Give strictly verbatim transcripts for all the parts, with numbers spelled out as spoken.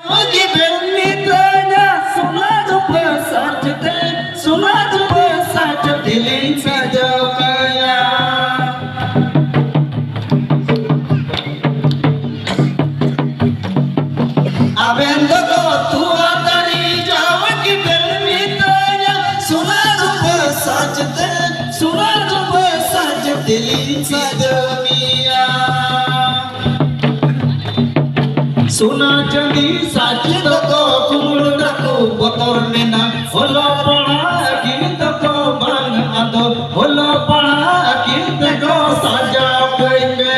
ᱜᱮᱵᱮᱱ ᱢᱤᱛᱟᱹᱧᱟ, ᱥᱚᱱᱟ ᱨᱩᱯᱟᱹ ᱥᱟᱡᱽ ᱛᱮ, ᱥᱚᱱᱟ ᱨᱩᱯᱟᱹ ᱥᱟᱡᱽ ᱛᱮᱞᱤᱧ ᱥᱟᱡᱟᱣ ᱠᱟᱭᱟ᱾ ᱟᱵᱮᱱ ᱫᱚ ᱛᱚᱣᱟ ᱫᱟᱨᱮ ᱡᱟᱣ ᱜᱮᱵᱮᱱ ᱢᱤᱛᱟᱹᱧᱟ, ᱥᱚᱱᱟ ᱨᱩᱯᱟᱹ ᱥᱟᱡᱽ ᱛᱮ, ᱥᱚᱱᱟ ᱨᱩᱯᱟᱹ ᱥᱟᱡᱽ ᱛᱮᱞᱤᱧ ᱥᱟᱡᱟᱣ ᱢᱮᱭᱟ᱾ ᱥᱚᱱᱟ ᱪᱟᱸᱫᱤ ᱥᱟᱡᱽ ᱫᱚᱠᱚ ᱠᱩᱢᱵᱽᱲᱩ ᱰᱟᱹᱠᱩ ᱵᱚᱛᱚᱨ ᱢᱮᱱᱟᱜ, ᱚᱞᱚᱜ ᱯᱟᱲᱦᱟᱜ ᱟᱹᱠᱤᱞ ᱫᱚᱠᱚ ᱵᱟᱝ ᱟᱫᱚ, ᱚᱞᱚᱜ ᱯᱟᱲᱦᱟᱜ ᱟᱹᱠᱤᱞ ᱛᱮᱠᱚ ᱥᱟᱡᱟᱣ ᱠᱟᱹᱧ ᱢᱮ᱾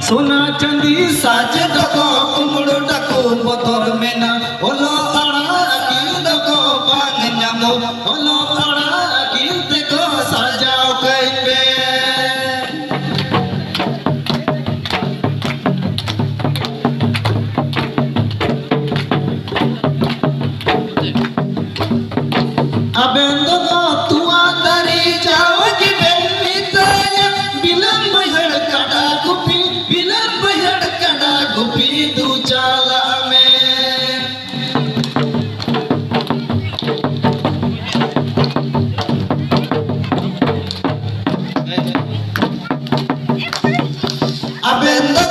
ᱥᱚᱱᱟ ᱪᱟᱸᱫᱤ ᱥᱟᱡᱽ ᱫᱚᱠᱚ ᱠᱩᱢᱵᱽᱲᱩ ᱰᱟᱹᱠᱩ ᱵᱚᱛᱚᱨ ᱢᱮᱱᱟᱜ, ᱚᱞᱚᱜ ᱯᱟᱲᱦᱟᱜ ᱟᱹᱠᱤᱞ ᱫᱚᱠᱚ ᱵᱟᱝ ᱧᱟᱢᱚᱜ, ᱚᱞᱚᱜ ᱯᱟᱲᱦᱟᱜ ᱟᱹᱠᱤᱞ ᱛᱮᱠᱚ ᱥᱟᱡᱟᱣ ᱠᱟᱹᱧ ᱢᱮ᱾ ᱟᱵᱮᱱ ᱫᱚ ᱛᱚᱣᱟ ᱫᱟᱨᱮ ᱡᱟᱣ ᱜᱮᱵᱮᱱ ᱢᱮᱛᱟᱭᱟ, ᱵᱤᱞᱟᱹᱱ ᱵᱟᱹᱭᱦᱟᱹᱲ ᱠᱟᱰᱟ ᱜᱩᱯᱤ, ᱵᱤᱞᱟᱹᱱ ᱵᱟᱹᱭᱦᱟᱹᱲ ᱠᱟᱰᱟ ᱜᱩᱯᱤ ᱫᱩ ᱪᱟᱞᱟᱜ ᱢᱮ᱾ ᱟᱵᱮᱱ ᱫᱚ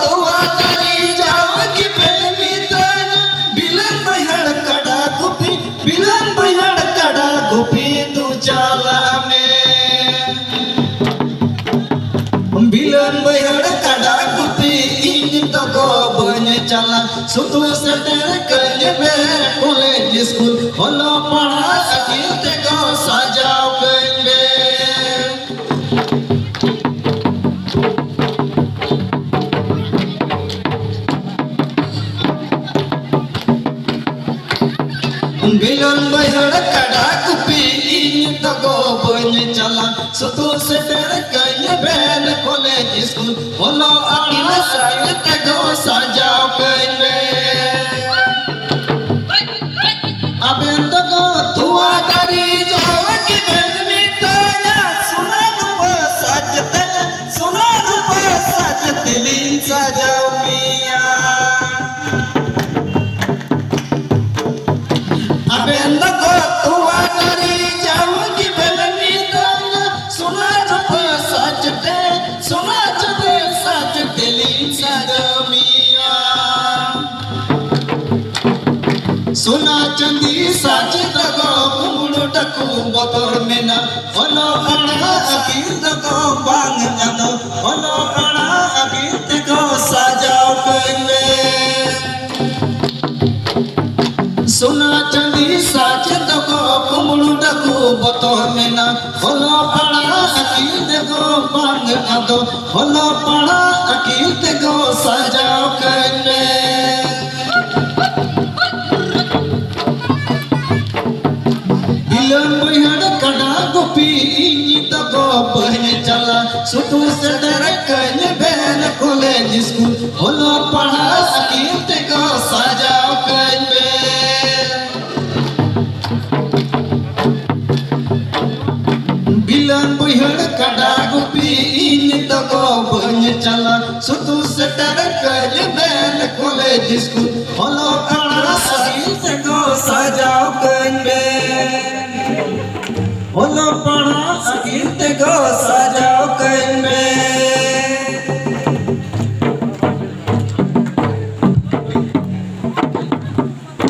ᱛᱚᱣᱟ ᱫᱟᱨᱮ ᱡᱟᱣ ᱜᱮᱵᱮᱱ ᱢᱮᱛᱟᱭᱟ, ᱵᱤᱞᱟᱹᱱ ᱵᱟᱹᱭᱦᱟᱹᱲ ᱠᱟᱰᱟ ᱜᱩᱯᱤ, ᱵᱤᱞᱟᱹᱱ ᱵᱟᱹᱭᱦᱟᱹᱲ ᱠᱟᱰᱟ ᱜᱩᱯᱤ ᱫᱩ ᱪᱟᱞᱟᱜ ᱢᱮ᱾ ᱵᱤᱞᱟᱹᱱ ᱵᱟᱹᱭᱦᱟᱹᱲ ᱠᱟᱰᱟ ᱜᱩᱯᱤ ᱤᱧ ᱫᱚ ᱵᱟᱹᱧ ᱪᱟᱞᱟᱜ, ᱥᱩᱫᱷᱩ ᱥᱮᱴᱮᱨ ᱠᱟᱹᱧ ᱢᱮ ᱠᱚᱞᱮᱡᱽ ᱥᱠᱩᱞ, ᱚᱞᱚᱜ ᱯᱟᱲᱦᱟᱜ ᱟᱹᱠᱤᱞ ᱛᱮᱠᱚ ᱥᱟᱡᱟᱣ ᱠᱟᱹᱧ ᱢᱮ᱾ ᱵᱤᱞᱚᱱ ᱵᱟᱹᱭᱦᱟᱹᱲ ᱠᱟᱰᱟ ᱜᱩᱯᱤ ᱤᱧ ᱫᱚ ᱵᱟᱹᱧ ᱪᱟᱞᱟᱜ, ᱥᱩᱫᱷᱩ ᱥᱮᱴᱮᱨ ᱠᱟᱹᱧ ᱵᱮᱱ ᱠᱚᱞᱮᱡᱽ ᱥᱠᱩᱞ, ᱚᱞᱚᱜ ᱟᱹᱰᱤ ᱥᱟᱹᱨᱤ ᱛᱮᱫᱚ ᱥᱟᱡᱟᱣ ᱠᱟᱹᱧ ᱵᱮᱱ᱾ ᱟᱵᱮᱱ ᱫᱚ ᱛᱚᱣᱟ ᱫᱟᱨᱮ ᱡᱟᱣ ᱜᱮᱵᱮᱱ ᱢᱮᱛᱟᱭᱟ, ᱥᱚᱱᱟ ᱨᱩᱯᱟᱹ ᱥᱟᱡᱽ ᱛᱮ, ᱥᱚᱱᱟ ᱨᱩᱯᱟᱹ ᱥᱟᱡᱽ ᱛᱮᱞᱤᱧ ᱥᱟᱡᱟᱣ ᱢᱮᱭᱟ᱾ ᱥᱚᱱᱟ ᱪᱟᱸᱫᱤ ᱥᱟᱡᱽ ᱫᱚᱜᱚ ᱠᱩᱢᱵᱽᱲᱩ ᱰᱟᱹᱠᱩ ᱵᱚᱛᱚᱨ ᱢᱮᱱᱟᱜ᱾ ᱚᱞᱚᱜ ᱯᱟᱲᱦᱟᱜ ᱟᱹᱠᱤᱞ ᱫᱚᱜᱚ ᱵᱟᱝ ᱟᱫᱚ, ᱚᱞᱚᱜ ᱯᱟᱲᱦᱟᱜ ᱟᱹᱠᱤᱞ ᱛᱮᱜᱚ ᱥᱟᱡᱟᱣ ᱠᱟᱹᱧ ᱢᱮ᱾ ᱥᱚᱱᱟ ᱪᱟᱸᱫᱤ ᱥᱟᱡᱽ ᱫᱚᱜᱚ ᱠᱩᱢᱵᱽᱲᱩ ᱰᱟᱹᱠᱩ ᱵᱚᱛᱚᱨ ᱢᱮᱱᱟᱜ᱾ ᱚᱞᱚᱜ ᱯᱟᱲᱦᱟᱜ ᱟᱹᱠᱤᱞ ᱛᱮᱜᱚ ᱵᱟᱝ ᱟᱫᱚ, ᱚᱞᱚᱜ ᱯᱟᱲᱦᱟᱜ ᱟᱹᱠᱤᱞ ᱛᱮᱜᱚ ᱥᱟᱡᱟᱣ ᱠᱟᱹᱧ ᱢᱮ᱾ ᱵᱤᱞᱟᱹᱱ ᱵᱟᱹᱭᱦᱟᱹᱲ ᱠᱟᱰᱟ ᱜᱩᱯᱤ ᱤᱧ ᱫᱚᱜᱚ ᱵᱟᱹᱧ ᱪᱟᱞᱟᱜ᱾ ᱥᱩᱫᱷᱩ ᱥᱮᱴᱮᱨ ᱠᱟᱹᱧ ᱵᱮᱱ ᱠᱚᱞᱮᱡᱽ ᱥᱠᱩᱞ᱾ ᱚᱞᱚᱜ ᱯᱟᱲᱦᱟᱜ ᱟᱹᱠᱤᱞ ᱛᱮᱜᱚ ᱥᱟᱡᱟᱣ ᱠᱟᱹᱧ ᱢᱮ᱾ ᱵᱤᱞᱟᱹᱱ ᱵᱟᱹᱭᱦᱟᱹᱲ ᱠᱟᱰᱟ ᱜᱩᱯᱤ ᱤᱧ ᱫᱚᱜᱚ ᱵᱟᱹᱧ ᱪᱟᱞᱟᱜ᱾ ᱥᱩᱫᱷᱩ ᱥᱮᱴᱮᱨ ᱠᱟᱹᱧ ᱵᱮᱱ ᱠᱚᱞᱮᱡᱽ ᱥᱠᱩᱞ᱾ ᱚᱞᱚᱜ ᱯᱟᱲᱦᱟᱜ ᱟᱹᱠᱤᱞ ᱛᱮᱜᱚ ᱥᱟᱡᱟᱣ ᱠᱟᱹᱧ ᱢᱮ᱾ ᱚᱞᱚᱜ ᱯᱟᱲᱦᱟᱜ ᱟᱹᱠᱤᱞ ᱛᱮᱜᱚ